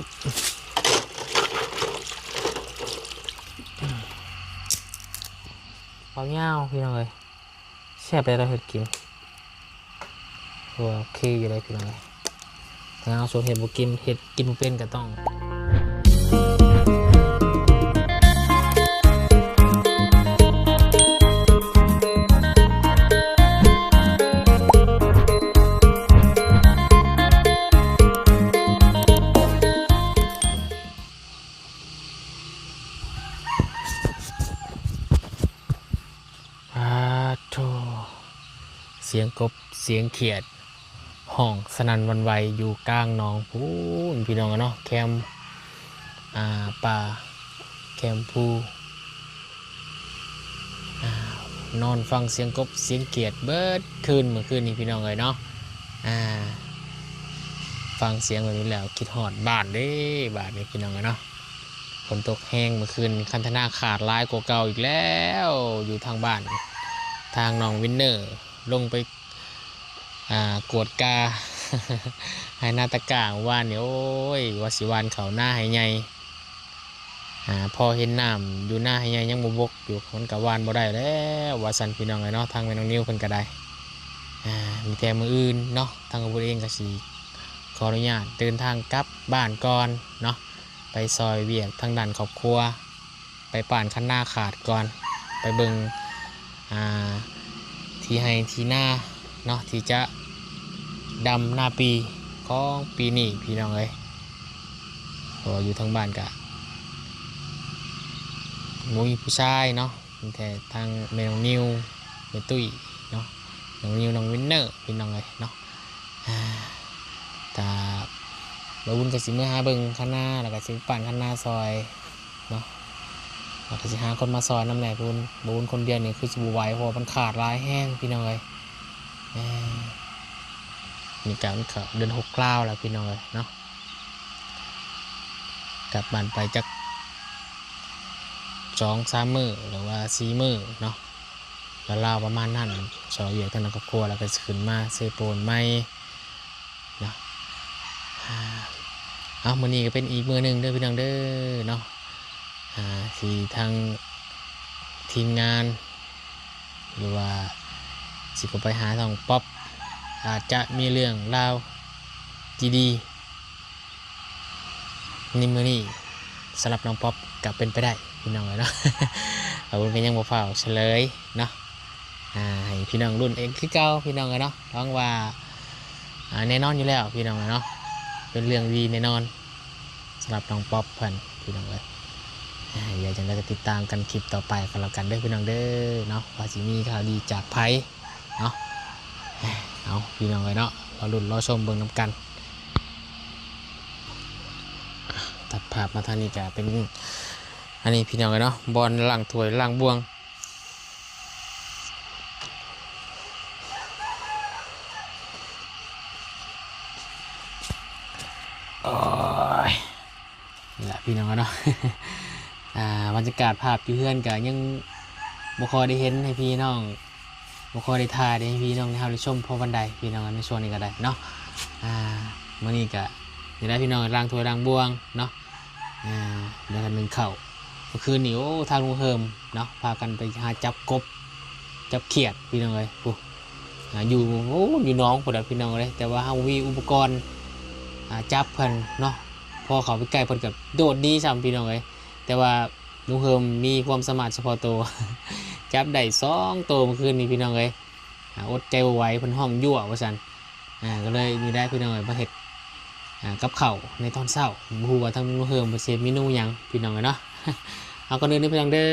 ເອົາຍາວ ພີ່ນ້ອງເອີຍ. ແຊບເດ້ ເຮົາເຮັດກິນ ໂອເຄຢູ່ເດ້ພີ່ນ້ອງເອີຍ. ເຮົາສ່ວນເຮັດບໍ່ກິນ ເຮັດກິນບໍ່ເປັນກໍຕ້ອງ ອາໂທ ສຽງກົບສຽງຂຽດຮ້ອງສະໜັ່ນຫວັ່ນໄຫວຢູ່ກາງໜອງພຸ້ນ ພີ່ນ້ອງເອີຍເນາະ. ແຄມ ອ່າ ປ່າ ແຄມພູ ອ່າ ນອນຟັງສຽງກົບສຽງຂຽດເບິດຄືນມື້ຄືນນີ້ ພີ່ນ້ອງເອີຍເນາະ. ອ່າ ຟັງສຽງແບບນີ້ແລ້ວຄິດຮອດບ້ານເດ້ ບາດນີ້ ພີ່ນ້ອງເອີຍເນາະ. ຝົນຕົກແຮງມື້ຄືນນີ້ ຄັນທະນາຂາດຫຼາຍກວ່າເກົ່າອີກແລ້ວ ຢູ່ທາງບ້ານ ທາງນ້ອງວິນເນີລົງໄປ ອ່າ ກວດກາໄຮ່ນາຕາກ້າມື້ວານນີ້ ໂອ້ຍ ວ່າຊິຫວ່ານເຂົ້ານາໃຫ້ໃຫຍ່ ອ່າ ພໍເຫັນນ້ຳຢູ່ນາໃຫ້ໃຫຍ່ຍັງບໍ່ບົກຢູ່ ມັນກໍຫວ່ານບໍ່ໄດ້ແລ້ວວ່າຊັ້ນ ພີ່ນ້ອງເອີຍເນາະ. ທາງແມ່ນ້ອງນິວເພິ່ນກໍໄດ້ ອ່າ ມີແຕ່ມື້ອື່ນເນາະ ທາງອາວຸດເອງກໍຊິຂໍອະນຸຍາດເດີນທາງກັບບ້ານກ່ອນເນາະ ໄປຊ່ອຍວຽກທາງດ້ານຄອບຄົວ ໄປປ້ານຄັນນາຂາດກ່ອນ ໄປເບິ່ງ ອ່າ ທີ່ໄຮ່ທີ່ນາເນາະ ທີ່ຈະດຳນາປີຂອງປີນີ້ ພີ່ນ້ອງເອີຍ. ເພາະວ່າຢູ່ທາງບ້ານກະບໍ່ມີຜູ້ຊາຍເນາະ ມີແຕ່ທາງແມ່ນ້ອງນິວ ແມ່ຕຸ້ຍເນາະ ນ້ອງນິວ ນ້ອງວິນເນີ ພີ່ນ້ອງເອີຍເນາະ. ອ່າ ກະ ບ່າວບຸນກໍຊິເມືອຫາເບິ່ງຄັນນາ ແລ້ວກໍຊິປ້ານຄັນນາຊ່ອຍເນາະ ແລ້ວກໍຊິຫາຄົນມາຊ່ອຍນຳແຫຼະ. ບ່າວບຸນ ບ່າວບຸນຄົນດຽວນີ້ຄືຊິບໍ່ໄຫວ ເພາະວ່າມັນຂາດຫຼາຍແຮງ ພີ່ນ້ອງເອີຍ. ເອີ ນີ້ກໍມັນເຂົ້າເດືອນຫົກລາວແລ້ວ ພີ່ນ້ອງເອີຍເນາະ. ກັບບ້ານໄປຈັກສອງສາມມື້ ຫຼືວ່າສີ່ມື້ເນາະ ລາວໆປະມານນັ້ນ ຊ່ອຍວຽກທາງດ້ານຄອບຄົວ ແລ້ວກໍຊິຂຶ້ນມາເຊໂປນໃໝ່ເນາະ. ອ່າ ເອົາ ມື້ນີ້ກໍເປັນອີກມື້ໜຶ່ງເດີ ພີ່ນ້ອງເດີເນາະ ອ່າ ທີ່ທາງທີມງານ ຫຼືວ່າຊິເຂົ້າໄປຫານ້ອງປັອບ ອາດຈະມີເລື່ອງລາວດີໆ ໃນມື້ນີ້ ສຳລັບນ້ອງປັອບກໍເປັນໄປໄດ້ ພີ່ນ້ອງເອີຍເນາະ. ເຮົາກໍຍັງບໍ່ຟ້າວສະເຫຼີຍເນາະ ອ່າ ໃຫ້ພີ່ນ້ອງລຸ້ນເອງຄືເກົ່າ ພີ່ນ້ອງເອີຍເນາະ. ຫວັງວ່າ ອ່າ ແນ່ນອນຢູ່ແລ້ວ ພີ່ນ້ອງເອີຍເນາະ ເປັນເລື່ອງດີແນ່ນອນ ສຳລັບນ້ອງປັອບເພິ່ນ ພີ່ນ້ອງເອີຍ. ອ່າ ດຽວຈັ່ງໃດກໍຕິດຕາມກັນຄລິບຕໍ່ໄປກໍແລ້ວກັນເດີ ພີ່ນ້ອງເດີເນາະ ວ່າຊິມີຂ່າວດີຈາກໃຜເນາະ. ເອົາ ພີ່ນ້ອງເອີຍເນາະ ລໍລຸ້ນລໍຊົມເບິ່ງນຳກັນ. ຕັດພາບມາທາງນີ້ກະເປັນ ອັນນີ້ ພີ່ນ້ອງເອີຍເນາະ ບ່ອນລ້າງຖ້ວຍລ້າງບ່ວງ. ໂອ້ຍ ນີ້ລະ ພີ່ນ້ອງເນາະ ອ່າ ບັນຍາກາດພາບຢູ່ເຮືອນກະຍັງບໍ່ຄ່ອຍໄດ້ເຫັນໃຫ້ພີ່ນ້ອງ ບໍ່ຄ່ອຍໄດ້ຖ່າຍໃຫ້ພີ່ນ້ອງໄດ້ຮັບໄດ້ຊົມພໍປານໃດ ພີ່ນ້ອງ ໃນຊ່ວງນີ້ກໍໄດ້ເນາະ. ອ່າ ມື້ນີ້ກະນີ້ແຫຼະ ພີ່ນ້ອງ ລ້າງຖ້ວຍລ້າງບ່ວງເນາະ ອ່າ ແລ້ວກໍໜຶ້ງເຂົ້າ. ເມື່ອຄືນນີ້ ໂອ້ ທາງລຸງເຮີມເນາະ ພາກັນໄປຫາຈັບກົບ ຈັບຂຽດ ພີ່ນ້ອງເອີຍ ຜູ້ ອ່າ ຢູ່ ໂອ້ ຢູ່ໜອງພຸ້ນລະ ພີ່ນ້ອງເອີຍ. ແຕ່ວ່າເຮົາບໍ່ມີອຸປະກອນ ອ່າ ຈັບເພິ່ນເນາະ ພໍເຂົ້າໄປໃກ້ເພິ່ນກໍໂດດໜີຊ້ຳ ພີ່ນ້ອງເອີຍ. ແຕ່ວ່າລຸງເຮີມມີຄວາມສາມາດສະເພາະໂຕ ຈັບໄດ້ສອງໂຕເມື່ອຄືນນີ້ ພີ່ນ້ອງເອີຍ. ອ່າ ອົດໃຈບໍ່ໄຫວ ເພິ່ນຮ້ອງຍົວະວ່າຊັ້ນ. ອ່າ ກໍເລີຍນີ້ແຫຼະ ພີ່ນ້ອງເອີຍ ມາເຮັດ ອ່າ ກັບເຂົ້າໃນຕອນເຊົ້າ. ບໍ່ຮູ້ວ່າທາງລຸງເຮີມເພິ່ນຊິເຮັດເມນູຫຍັງ ພີ່ນ້ອງເອີຍເນາະ. ເອົາ ກ່ອນອື່ນເດີ ພີ່ນ້ອງເດີ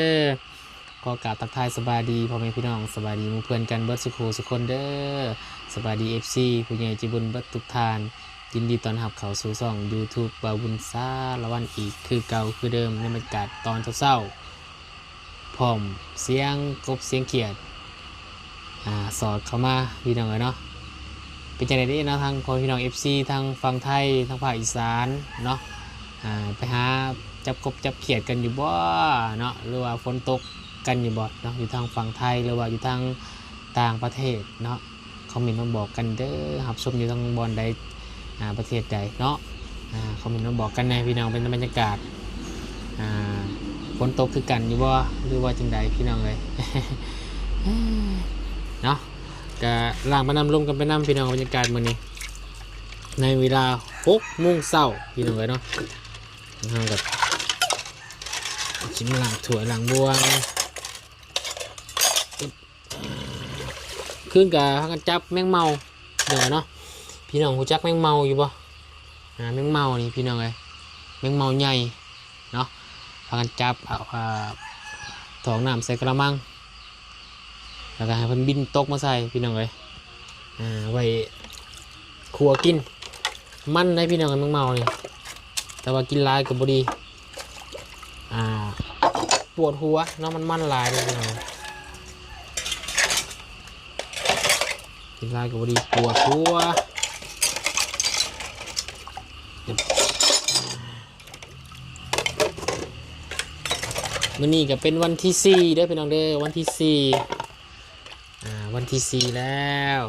ຂໍກາບທັກທາຍສະບາຍດີພໍ່ແມ່ພີ່ນ້ອງ ສະບາຍດີໝູ່ເພື່ອນກັນເບິດສູ່ຄູ່ສູ່ຄົນເດີ. ສະບາຍດີ ເອັຟຊີ ຜູ້ໃຫຍ່ໃຈບຸນເບິດທຸກທ່ານ. ຍິນດີຕ້ອນຮັບເຂົ້າສູ່ຊ່ອງຢູທູບບ່າວບຸນສາລະວັນອີກຄືເກົ່າຄືເດີມ ໃນບັນຍາກາດຕອນເຊົ້າໆ ພ້ອມສຽງກົບສຽງຂຽດ ອ່າ ສອດເຂົ້າມາ ພີ່ນ້ອງເອີຍເນາະ. ເປັນຈັ່ງໃດເດເນາະ ທາງພໍ່ແມ່ພີ່ນ້ອງ ເອັຟຊີ ທາງຝັ່ງໄທ ທາງພາກອີສານເນາະ ອ່າ ໄປຫາຈັບກົບຈັບຂຽດກັນຢູ່ບໍ່ເນາະ ຫຼືວ່າຝົນຕົກກັນຢູ່ບໍ່ເນາະ ຢູ່ທາງຝັ່ງໄທ ຫຼືວ່າຢູ່ທາງຕ່າງປະເທດເນາະ. ຄອມເມັນມາບອກກັນເດີ ຮັບຊົມຢູ່ທາງບ່ອນໃດ ອ່າ ປະເທດໃດເນາະ. ອ່າ ຄອມເມັນມາບອກກັນແດ່ພີ່ນ້ອງ ເປັນບັນຍາກາດ ອ່າ ຝົນຕົກຄືກັນຢູ່ບໍ່ ຫຼືວ່າຈັ່ງໃດພີ່ນ້ອງເອີຍ ເນາະ. ກະລ້າງໄປນຳ ລົມກັນໄປນຳພີ່ນ້ອງ ບັນຍາກາດມື້ນີ້ ໃນເວລາຫົກໂມງເຊົ້າພີ່ນ້ອງເອີຍເນາະ. ເຮົາກໍຊິມາລ້າງຖ້ວຍລ້າງບ່ວງ. ຄືນກໍພາກັນຈັບແມງເມົາ ພີ່ນ້ອງເນາະ. ພີ່ນ້ອງຮູ້ຈັກແມງເມົາຢູ່ບໍ່? ອ່າ ແມງເມົານີ້ພີ່ນ້ອງເອີຍ ແມງເມົາໃຫຍ່ເນາະ ພາກັນຈັບເອົາ ອ່າ ຖອກນ້ຳໃສ່ກະລະມັງ ແລ້ວກໍໃຫ້ເພິ່ນບິນຕົກມາໃສ່ພີ່ນ້ອງເອີຍ ອ່າ ໄວ້ ຂົ້ວກິນ ມັນໄດ໋ພີ່ນ້ອງ ແມງເມົານີ້ ແຕ່ວ່າກິນຫຼາຍກໍບໍ່ດີ ອ່າ ປວດຫົວເນາະ ມັນມັນຫຼາຍເດ້ພີ່ນ້ອງ ກິນຫຼາຍກໍບໍ່ດີ ປວດຫົວ. ມື້ນີ້ກໍເປັນວັນທີສີ່ເດີພີ່ນ້ອງເດີ ວັນທີສີ່ ອ່າ ວັນທີສີ່ແລ້ວ.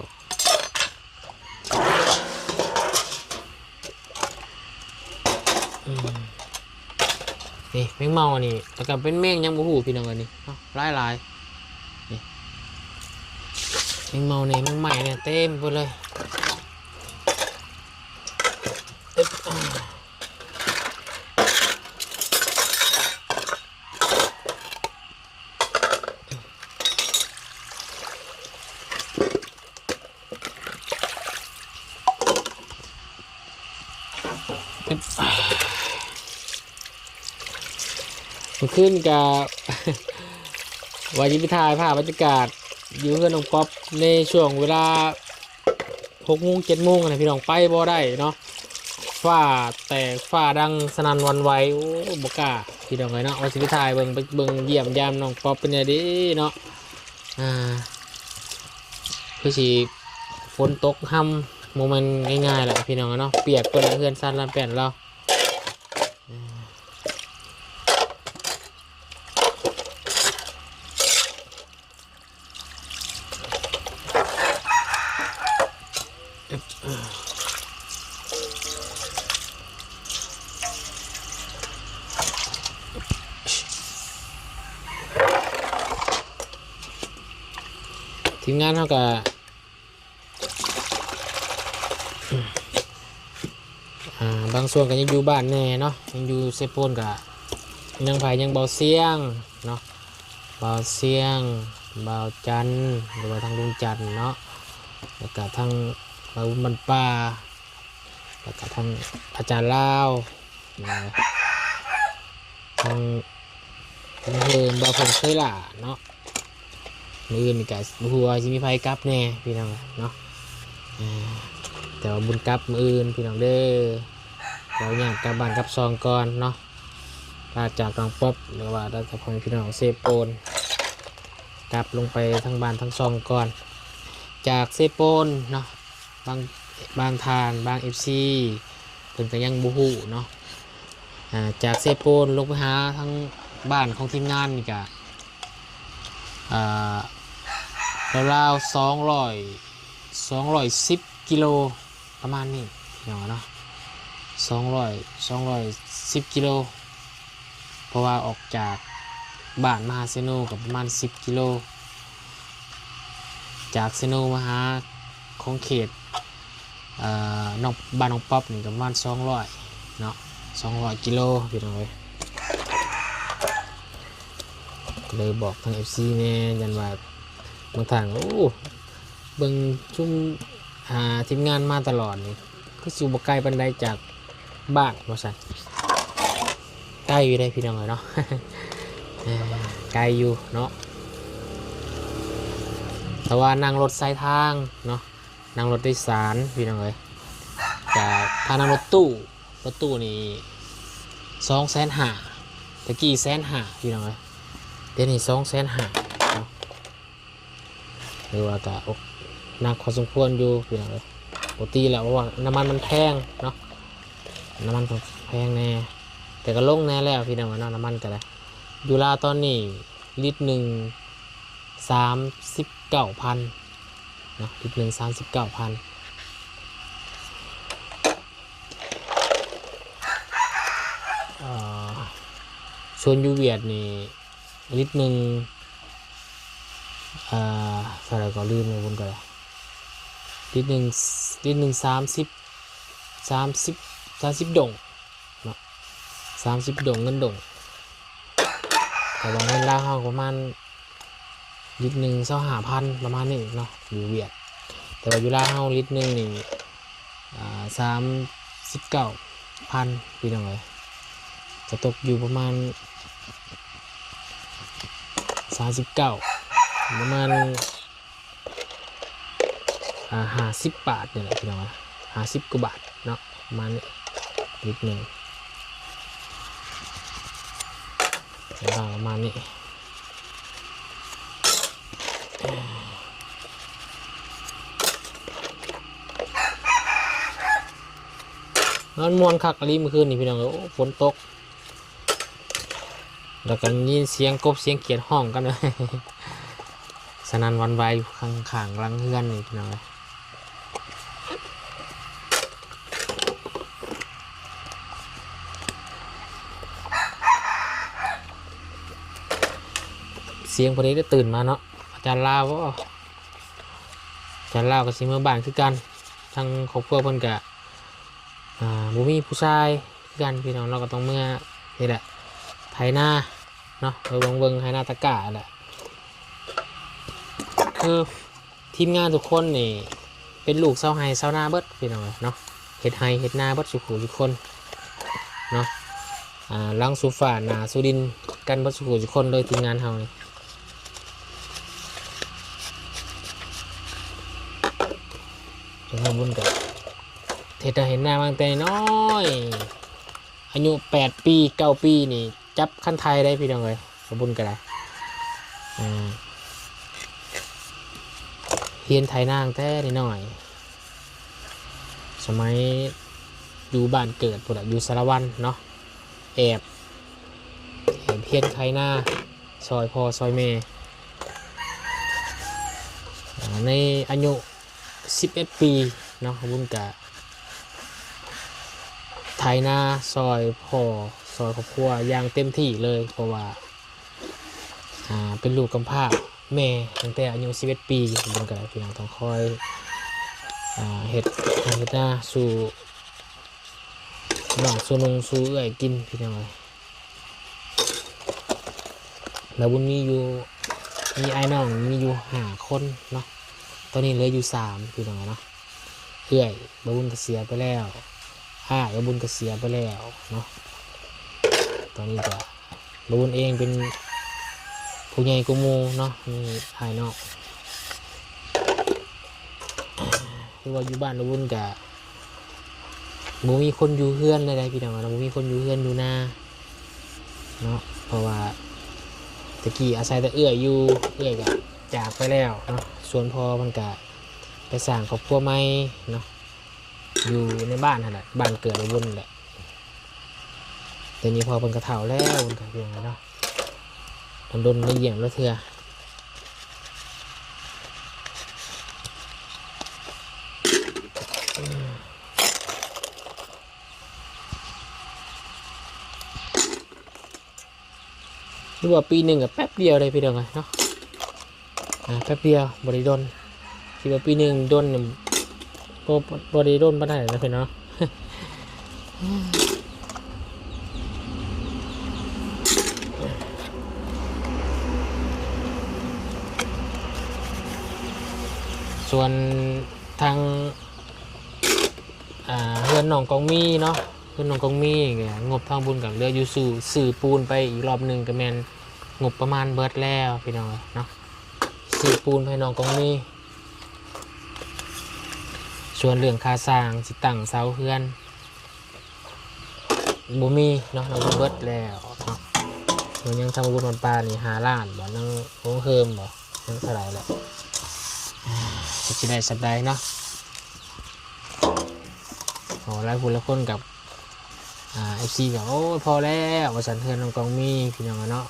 ອືມ ນີ້ແມງເມົາອັນນີ້ ແລ້ວກໍເປັນແມງຫຍັງບໍ່ຮູ້ພີ່ນ້ອງເອີຍນີ້ເນາະ ຫຼາຍໆ ນີ້ ແມງເມົາແດ່ ແມງໄມ້ແດ່ ເຕັມໄປເລີຍ. ມື້ຄືນກະວ່າຊິໄປຖ່າຍພາບບັນຍາກາດຢູ່ເຮືອນນ້ອງປັອບ ໃນຊ່ວງເວລາຫົກໂມງເຈັດໂມງຫັ້ນນະພີ່ນ້ອງ ໄປບໍ່ໄດ້ເນາະ ຟ້າແຕກຟ້າດັງສະໜັ່ນຫວັ່ນໄຫວ ໂອ້ ບໍ່ກ້າພີ່ນ້ອງເອີຍເນາະ ວ່າຊິໄປຖ່າຍເບິ່ງ ໄປເບິ່ງຢ້ຽມຢາມນ້ອງປັອບເພິ່ນແດ່ເດ້ເນາະ. ອ່າ ຄືຊິຝົນຕົກຮຳ ບໍ່ແມ່ນງ່າຍໆລະພີ່ນ້ອງເນາະ ປຽກເບິດລະເຮືອນຊານລານແປ້ນລາວ. ທີມງານເຮົາກະ ອ່າ ບາງສ່ວນກໍຍັງຢູ່ບ້ານແດ່ເນາະ ຍັງຢູ່ເຊໂປນ ກໍຍັງໃຜ ຍັງເບົາຊຽງເນາະ ເບົາຊຽງ ເບົາຈັນ ຫຼືວ່າທາງລຸງຈັນເນາະ ແລ້ວກໍທາງເບົາບຸນບ້ານປ່າ ແລ້ວກໍທາງອາຈານລາວ ເນາະ ທາງ ທາງເພິ່ນ ບ່າວເພິ່ນເຄີຍຫຼ້າເນາະ ມື້ອື່ນນີ້ກະບໍ່ຮູ້ວ່າຊິມີໃຜກັບແດ່ພີ່ນ້ອງເນາະ ເອີ ແຕ່ວ່າບຸນກັບມື້ອື່ນພີ່ນ້ອງເດີ ຂໍອະນຸຍາດກັບບ້ານກັບຊ່ອງກ່ອນເນາະ ລາຈາກນ້ອງປັອບ ຫຼືວ່າລາຈາກພໍ່ແມ່ພີ່ນ້ອງເຊໂປນ ກັບລົງໄປທາງບ້ານທາງຊ່ອງກ່ອນ ຈາກເຊໂປນເນາະ. ບາງ ບາງທ່ານ ບາງເອັຟຊີ ເພິ່ນກໍຍັງບໍ່ຮູ້ເນາະ ອ່າ ຈາກເຊໂປນລົງໄປຫາທາງບ້ານຂອງທີມງານນີ້ກະ ອ່າ ລາວໆ ສອງຮ້ອຍ ສອງຮ້ອຍສິບກິໂລ ປະມານນີ້ເນາະ ສອງຮ້ອຍ ສອງຮ້ອຍສິບກິໂລ. ເພາະວ່າອອກຈາກບ້ານມະຫາເຊໂນກໍປະມານສິບກິໂລ ຈາກເຊໂນມາຫາຂອງເຂດ ເອີ ນ້ອງ ບ້ານນ້ອງປັອບນີ້ກໍປະມານສອງຮ້ອຍເນາະ ສອງຮ້ອຍກິໂລພີ່ນ້ອງເອີຍ ກໍເລີຍບອກທາງເອັຟຊີແດ່ ຢ້ານວ່າບາງທ່ານ ໂອ້ ເບິ່ງຊຸມ ອ່າ ທີມງານມາຕະຫຼອດນີ້ ຄືຊິບໍ່ໄກປານໃດຈາກ ບ້ານວ່າຊັ້ນ ໄກຢູ່ເດ້ພີ່ນ້ອງເອີຍເນາະ ອ່າ ໄກຢູ່ເນາະ ແຕ່ວ່ານັ່ງລົດສາຍທາງເນາະ ນັ່ງລົດໂດຍສານພີ່ນ້ອງເອີຍ ກະຖ້ານັ່ງລົດຕູ້ ລົດຕູ້ນີ້ສອງແສນຫ້າ ແຕ່ກີ້ແສນຫ້າພີ່ນ້ອງເອີຍ ດຽວນີ້ສອງແສນຫ້າເນາະ. ຫຼືວ່າກະ ໂອ ໜັກພໍສົມຄວນຢູ່ພີ່ນ້ອງເອີຍ ປົກກະຕິແລ້ວ ເພາະວ່ານ້ຳມັນມັນແພງເນາະ ນ້ຳມັນກໍແພງແດ່ ແຕ່ກໍລົງແດ່ແລ້ວພີ່ນ້ອງເນາະ ນ້ຳມັນກໍໄດ້ ຢູ່ລາວຕອນນີ້ລິດໜຶ່ງສາມສິບເກົ້າພັນເນາະ ລິດໜຶ່ງສາມສິບເກົ້າພັນ. ສ່ວນຢູ່ຫວຽດນີ້ ລິດໜຶ່ງ ເອີ ເທົ່າໃດກໍລືມແລ້ວ ບຸນກໍໄດ້ ລິດໜຶ່ງ ລິດໜຶ່ງສາມສິບ ສາມສິບ ສາມສິບດົງເນາະ ສາມສິບດົງ ເງິນດົງ. ແຕ່ວ່າເງິນລາວເຮົາປະມານ ລິດໜຶ່ງຊາວຫ້າພັນ ປະມານນີ້ເນາະ ຢູ່ຫວຽດ. ແຕ່ວ່າຢູ່ລາວເຮົາລິດໜຶ່ງນີ້ ອ່າ ສາມສິບເກົ້າພັນ ພີ່ນ້ອງເອີຍ ກໍຕົກຢູ່ປະມານ ສາມສິບເກົ້າ ປະມານ ອ່າ ຫ້າສິບບາດນີ້ແຫຼະ ພີ່ນ້ອງເອີຍ ຫ້າສິບກວ່າບາດເນາະ ປະມານນີ້ ລິດໜຶ່ງ ປະມານນີ້. ນອນມ່ວນຄັກອີ່ຫຼີມື້ຄືນນີ້ ພີ່ນ້ອງເອີຍ ໂອ້ ຝົນຕົກ ແລ້ວກໍໄດ້ຍິນສຽງກົບສຽງຂຽດຮ້ອງກັນ ສະໜັ່ນຫວັ່ນໄຫວຢູ່ຂ້າງໆຫຼັງເຮືອນນີ້ ພີ່ນ້ອງເອີຍ. ສຽງພໍດີໄດ້ຕື່ນມາເນາະ ອາຈານລາວບໍ ອາຈານລາວກໍຊິເມືອບ້ານຄືກັນ ທາງຄອບຄົວເພິ່ນກະ ອ່າ ບໍ່ມີຜູ້ຊາຍຄືກັນ ພີ່ນ້ອງເນາະ ກໍຕ້ອງເມືອນີ້ແຫຼະ ໄຖນາເນາະ ໄປເບິ່ງ ເບິ່ງໄຖນາຕະກ້າແຫຼະ ຄື ທີມງານທຸກຄົນນີ້ເປັນລູກຊາວໄຮ່ຊາວນາເບິດ ພີ່ນ້ອງເອີຍເນາະ ເຮັດໄຮ່ເຮັດນາເບິດສູ່ຜູ້ສູ່ຄົນເນາະ ອ່າ ຫຼັງສູ່ຟ້າໜ້າສູ່ດິນກັນເບິດສູ່ຜູ້ສູ່ຄົນເລີຍ ທີມງານເຮົານີ້. ສ່ວນນ້ອງບຸນກໍເຮັດໄຮ່ເຮັດນາມາຕັ້ງແຕ່ນ້ອຍ ອາຍຸແປດປີ ເກົ້າປີນີ້ ຈັບຄັນໄຖໄດ້ ພີ່ນ້ອງເອີຍ ນ້ອງບຸນກໍໄດ້ ອ່າ ຮຽນໄຖນາຕັ້ງແຕ່ນ້ອຍ ສະໄໝຢູ່ບ້ານເກີດພຸ້ນລະ ຢູ່ສາລະວັນເນາະ ແອບ ແອບຮຽນໄຖນາຊ່ອຍພໍ່ຊ່ອຍແມ່ ອ່າ ໃນອາຍຸ ສິບເອັດປີເນາະ ບຸນກະໄຖນາຊ່ອຍພໍ່ຊ່ອຍຄອບຄົວຢ່າງເຕັມທີ່ເລີຍ ເພາະວ່າ ອ່າ ເປັນລູກກຳພ້າແມ່ຕັ້ງແຕ່ອາຍຸສິບເອັດປີ ບຸນກະໄດ້ ພີ່ນ້ອງ ຕ້ອງຄອຍ ອ່າ ເຮັດໄຮ່ເຮັດນາສູ່ນ້ອງສູ່ນຸ່ງສູ່ເອື້ອຍກິນ ພີ່ນ້ອງເອີຍ. ລາວບຸນມີຢູ່ ມີອ້າຍນ້ອງມີຢູ່ຫ້າຄົນເນາະ ຕອນນີ້ເຫຼືອຢູ່ສາມ ພີ່ນ້ອງເນາະ ເອື້ອຍລາວບຸນກໍເສຍໄປແລ້ວ ອ້າຍລາວບຸນກໍເສຍໄປແລ້ວເນາະ ຕອນນີ້ກໍລາວບຸນເອງເປັນຜູ້ໃຫຍ່ກວ່າໝູ່ເນາະ ມີອ້າຍນ້ອງ ຄືວ່າຢູ່ບ້ານລາວບຸນກະບໍ່ມີຄົນຢູ່ເຮືອນໃດໆ ພີ່ນ້ອງເນາະ ບໍ່ມີຄົນຢູ່ເຮືອນຢູ່ນາເນາະ ເພາະວ່າແຕ່ກີ້ອາໄສແຕ່ເອື້ອຍຢູ່ ເອື້ອຍກະຈາກໄປແລ້ວເນາະ ສ່ວນພໍ່ເພິ່ນກະໄປສ້າງຄອບຄົວໃໝ່ເນາະ ຢູ່ໃນບ້ານຫັ້ນແຫຼະ ບ້ານເກີດລາວບຸນແຫຼະ. ດຽວນີ້ພໍ່ເພິ່ນກໍເຖົ້າແລ້ວ ເພິ່ນກໍເປັນຫຍັງເນາະ ດົນໆໄດ້ຢ້ຽມລາວເທື່ອ ຫຼືວ່າປີໜຶ່ງກໍແປັບດຽວເດ້ ພີ່ນ້ອງເອີຍເນາະ. ອ່າ ແປັບດຽວ ບໍ່ໄດ້ດົນ ຄິດວ່າປີໜຶ່ງດົນນີ້ ບໍ່ ບໍ່ໄດ້ດົນປານໃດນະພີ່ນ້ອງ. ສ່ວນທາງ ອ່າ ເຮືອນນ້ອງກອງມີເນາະ ເຮືອນນ້ອງກອງມີ ງົບທາງບຸນກໍເຫຼືອຢູ່ ຊື້ ຊື້ປູນໄປອີກລອບໜຶ່ງ ກໍແມ່ນງົບປະມານເບິດແລ້ວ ພີ່ນ້ອງເອີຍເນາະ. ຊື້ປູນໄປໃຫ້ນ້ອງກອງມີ ສ່ວນເລື່ອງຄ່າສ້າງ ຊິຕັ້ງເສົາເຮືອນ ບໍ່ມີເນາະ ເຮົາເບິດແລ້ວເນາະ. ມັນຍັງທຳບຸນວັດປ່ານີ້ຫ້າລ້ານບໍ່ ຍັງໂຮງເຮີມບໍ່ ຍັງເທົ່າໃດແຫຼະ ຈັກຊິໄດ້ສ່ຳໃດເນາະ. ໂອ້ ຫຼາຍຜູ້ຫຼາຍຄົນກັບ ອ່າ ເອັຟຊີກໍ ໂອ້ຍ ພໍແລ້ວວ່າຊັ້ນ ເຮືອນນ້ອງກອງມີ ພີ່ນ້ອງເນາະ.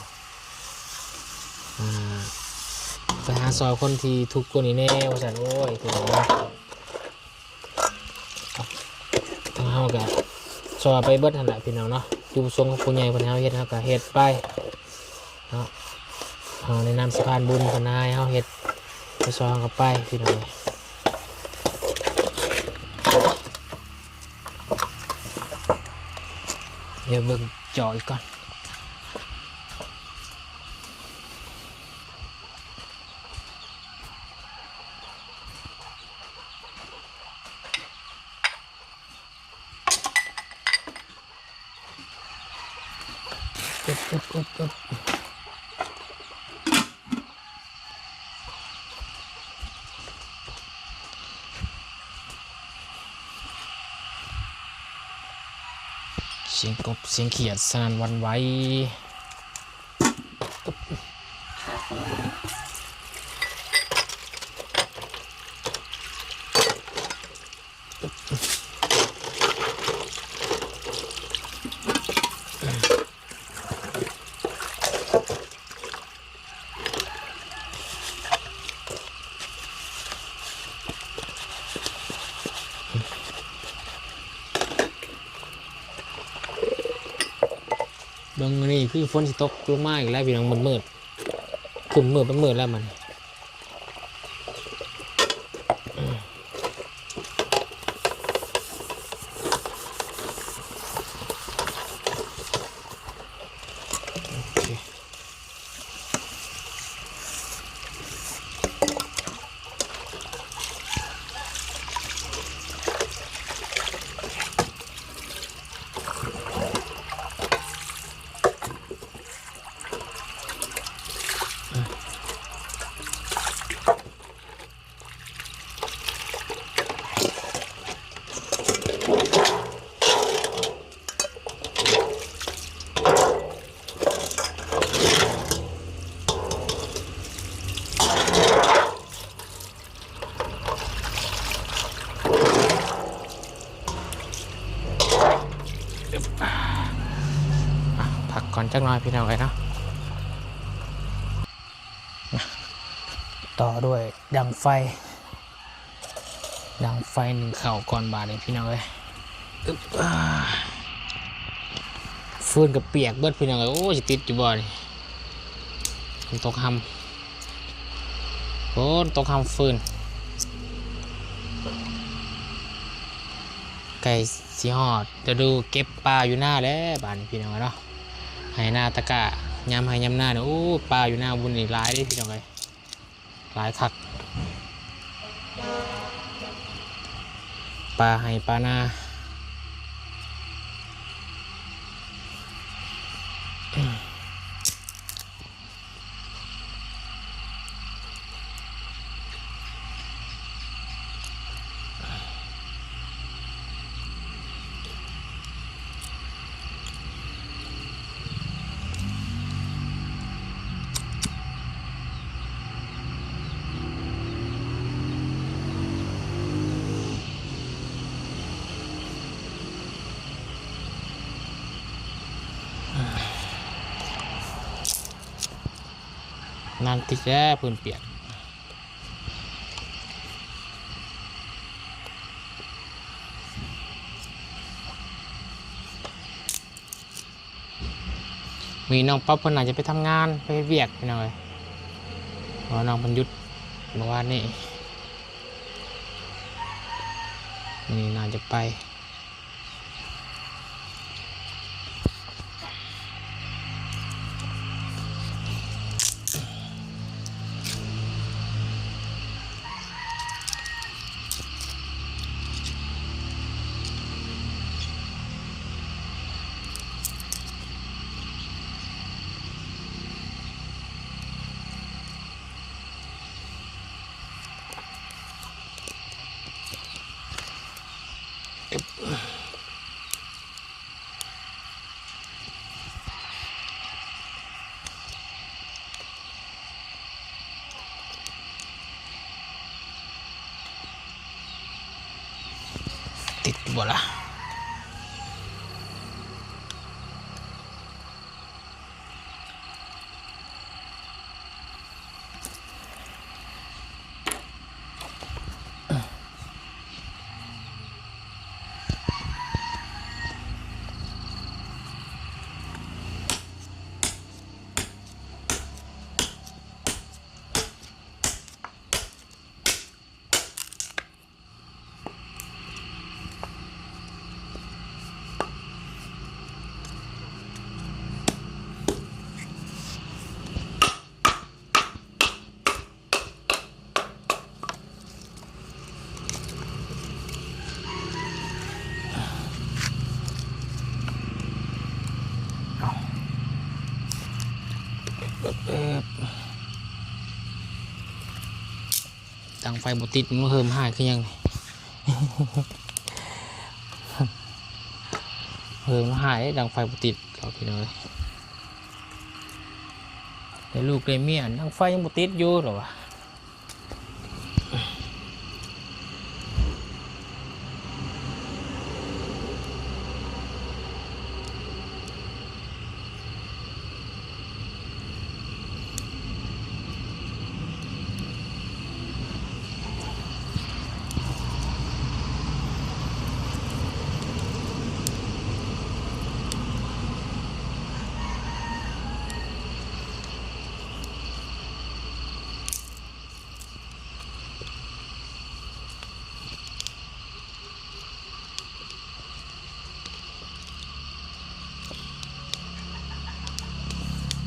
ອ່າ ໄປຫາຊ່ອຍຄົນທີ່ທຸກຄົນນີ້ແດ່ວ່າຊັ້ນ ໂອ້ຍ ພີ່ນ້ອງເນາະ. ທາງເຮົາກໍຊ່ອຍໄປເບິດຫັ້ນແຫຼະ ພີ່ນ້ອງເນາະ. ຈຸດປະສົງຂອງຜູ້ໃຫຍ່ເພິ່ນໃຫ້ເຮົາເຮັດ ເຮົາກໍເຮັດໄປເນາະ. ເຮົາໃນນາມສະພານບຸນເພິ່ນໃຫ້ເຮົາເຮັດ ໄປຊ່ອຍເຮົາກໍໄປ ພີ່ນ້ອງເອີຍ. ດຽວເບິ່ງຈໍອີກກ່ອນ. ສຽງກົບສຽງຂຽດສະໜັ່ນຫວັ່ນໄຫວ. ເບິ່ງ ມື້ນີ້ຄືຝົນຊິຕົກລົງມາອີກແລ້ວ ພີ່ນ້ອງ. ມືດໆ ຄຶ້ມມືດ ເປັນມືດແລ້ວມັນ. ອ່ະ ພັກກ່ອນຈັກໜ່ອຍ ພີ່ນ້ອງເອີຍເນາະ. ຕໍ່ດ້ວຍດັງໄຟ ດັງໄຟໜຶ້ງເຂົ້າກ່ອນບາດນີ້ ພີ່ນ້ອງເອີຍ. ອຶບ ອາ ຟືນກໍປຽກເບິດ ພີ່ນ້ອງເອີຍ. ໂອ້ ຊິຕິດຢູ່ບໍ່ນີ້? ຝົນຕົກຮຳ ຝົນຕົກຮຳຟືນ. ໃກ້ຊິຮອດ ລະດູເກັບປາຢູ່ນາແລ້ວບາດນີ້ ພີ່ນ້ອງເນາະ. ໄຮ່ນາຕະກະ ຍາມໄຮ່ຍາມນານີ້ ໂອ້ ປາຢູ່ນາບຸນນີ້ຫຼາຍເດ້ ພີ່ນ້ອງເອີຍ ຫຼາຍຄັກ ປາໄຮ່ປານາ. ນັ້ນຕິແລ້ວ ພື້ນປຽກ. ມີນ້ອງປັອບເພິ່ນອາດຈະໄປທຳງານ ໄປເຮັດວຽກ ພີ່ນ້ອງເອີຍ ເພາະວ່ານ້ອງເພິ່ນຢຸດມື້ວານນີ້ ມື້ນີ້ໜ້າຈະໄປ. ຕິດບໍ່ລະ? ເ ດັງໄຟບໍ່ຕິດ ມັນເຫີມຫາຍຄືຫຍັງນີ້ ເຫີມຫາຍ ດັງໄຟບໍ່ຕິດ ເອົາ ພີ່ນ້ອງເອີຍ ໄດ້ລູກໄດ້ເມຍ ດັງໄຟຍັງບໍ່ຕິດຢູ່ ລາວວ່າ.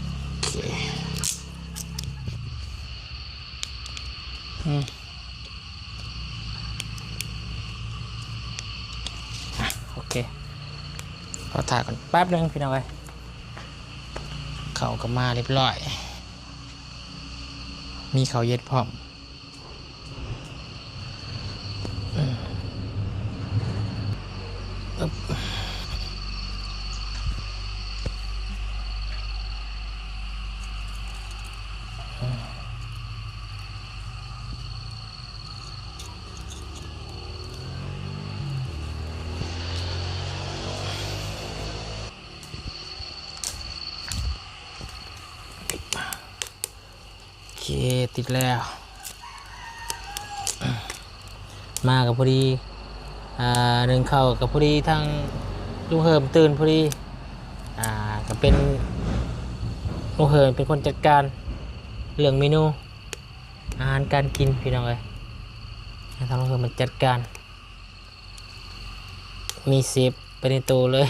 ໂອເຄ ອືມ ອ່ະ ໂອເຄ ຂໍຖ້າກ່ອນແປັບໜຶ່ງ ພີ່ນ້ອງເອີຍ ເຂົ້າກໍມາຮຽບຮ້ອຍ ມີເຂົ້າເຢັນພ້ອມ. ໂອເຄ ຕິດແລ້ວ ມາກໍພໍດີ ອ່າ ໜຶ້ງເຂົ້າກໍພໍດີ ທາງລຸງເຫີມຕື່ນພໍດີ ອ່າ ກໍເປັນ ລຸງເຫີມເປັນຄົນຈັດການເລື່ອງເມນູອາຫານການກິນ ພີ່ນ້ອງເອີຍ ໃຫ້ທາງລຸງເຫີມມາຈັດການ ມີເຊຟໄປໃນໂຕເລີຍ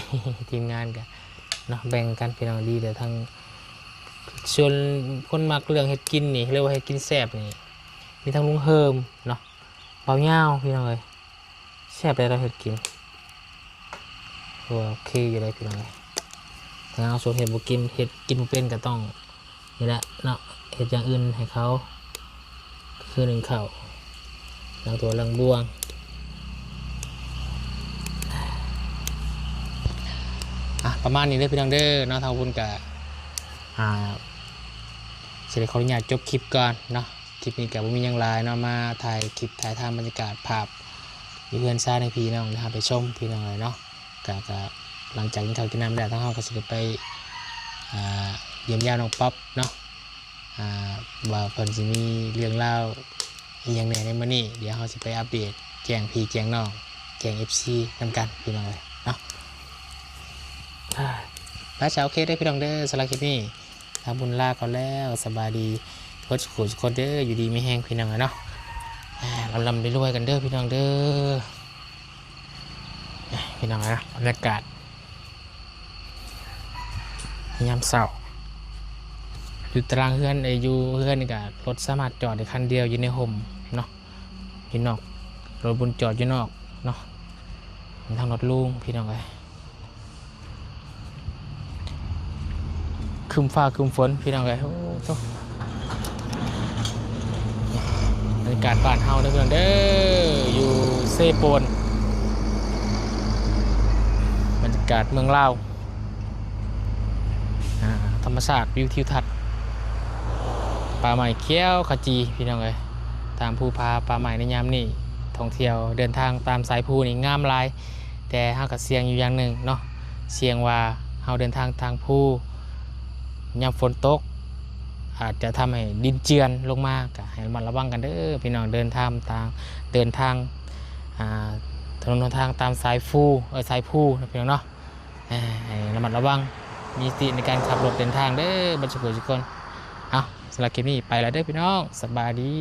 ທີມງານກໍເນາະ ແບ່ງກັນ ພີ່ນ້ອງ ດີແລ້ວ ທັງສ່ວນຄົນມັກເລື່ອງເຮັດກິນນີ້ ຫຼືວ່າເຮັດກິນແຊບນີ້ ມີທັງລຸງເຫີມເນາະ ບ່າວຍາວ ພີ່ນ້ອງເອີຍ ແຊບເດ້ລາວເຮັດກິນ ໂອເຄຢູ່ເດ້ ພີ່ນ້ອງເອີຍ ຖ້າເຮົາສົມເຮັດບໍ່ກິນ ເຮັດກິນບໍ່ເປັນ ກໍຕ້ອງ ນີ້ແຫຼະເນາະ ເຮັດຢ່າງອື່ນໃຫ້ເຂົາ ຄືໜຶ້ງເຂົ້າ ລ້າງຖ້ວຍລ້າງບ່ວງ ອ່ະ ປະມານນີ້ເດີພີ່ນ້ອງເດີເນາະ ທາງບຸນກະ ອ່າ ຊິໄດ້ຂໍອະນຸຍາດຈົບຄລິບກ່ອນເນາະ ຄລິບນີ້ກະບໍ່ມີຫຍັງຫຼາຍເນາະ ມາຖ່າຍຄລິບຖ່າຍທຳບັນຍາກາດພາບຢູ່ເຮືອນຊານໃຫ້ພີ່ນ້ອງໄດ້ຮັບໄດ້ຊົມ ພີ່ນ້ອງເອີຍເນາະ. ກະ ກະຫຼັງຈາກກິນເຂົ້າກິນນ້ຳແລ້ວ ທາງເຮົາກໍຊິໄດ້ໄປ ອ່າ ຢ້ຽມຢາມນ້ອງປັອບເນາະ ອ່າ ວ່າເພິ່ນຊິມີເລື່ອງລາວອີ່ຫຍັງແດ່ໃນມື້ນີ້ ດຽວເຮົາຊິໄປອັບເດດແຈ້ງພີ່ແຈ້ງນ້ອງ ແຈ້ງເອັບຊີນຳກັນ ພີ່ນ້ອງເອີຍເນາະ. ອ່າ ໄປ ໂອເຄເດີພີ່ນ້ອງເດີ ສຳລັບຄລິບນີ້ ທາງບຸນລາກ່ອນແລ້ວ ສະບາຍດີເບິດສູ່ຄົນເດີ ຢູ່ດີມີແຮງພີ່ນ້ອງເນາະ ອ່າ ລ່ຳໆລວຍໆກັນເດີພີ່ນ້ອງເດີ. ພີ່ນ້ອງເອີຍ ບັນຍາກາດຍາມເຊົ້າ ຢູ່ຕາລາງເຮືອນ ເອີ ຢູ່ເຮືອນນີ້ກະລົດສາມາດຈອດໄດ້ຄັນດຽວ ຢູ່ໃນຮົ່ມເນາະ ຢູ່ນອກ ລົດບຸນຈອດຢູ່ນອກເນາະ ມີທັງລົດລຸງ ພີ່ນ້ອງເອີຍ. ຄຶ້ມຟ້າຄຶ້ມຝົນພີ່ນ້ອງເອີຍ ໂອ້ໂຕ ບັນຍາກາດບ້ານເຮົາເດີພີ່ນ້ອງເດີ ຢູ່ເຊໂປນ ບັນຍາກາດເມືອງລາວ ອ່າ ທຳມະຊາດ ວິວທິວທັດ ປ່າໄມ້ຂຽວຂະຈີພີ່ນ້ອງເອີຍ ຕາມພູຜາປ່າໄມ້ໃນຍາມນີ້ ທ່ອງທ່ຽວເດີນທາງຕາມສາຍພູນີ້ງາມຫຼາຍ. ແຕ່ເຮົາກໍສ່ຽງຢູ່ຢ່າງໜຶ່ງເນາະ ສ່ຽງວ່າເຮົາເດີນທາງທາງພູ ຍາມຝົນຕົກ ອາດຈະທຳໃຫ້ດິນເຈື່ອນລົງມາ ກໍໃຫ້ລະມັດລະວັງກັນເດີພີ່ນ້ອງ ເດີນທາງຕາມ ເດີນທາງ ອ່າ ຖະໜົນຫົນທາງຕາມສາຍພູ ເອີ ສາຍພູນະພີ່ນ້ອງເນາະ ໃຫ້ລະມັດລະວັງ ມີສະຕິໃນການຂັບລົດເດີນທາງເດີ ເບິດສູ່ຜູ້ສູ່ຄົນ. ເອົາ ສຳລັບຄລິບນີ້ໄປແລ້ວເດີພີ່ນ້ອງ ສະບາຍດີ.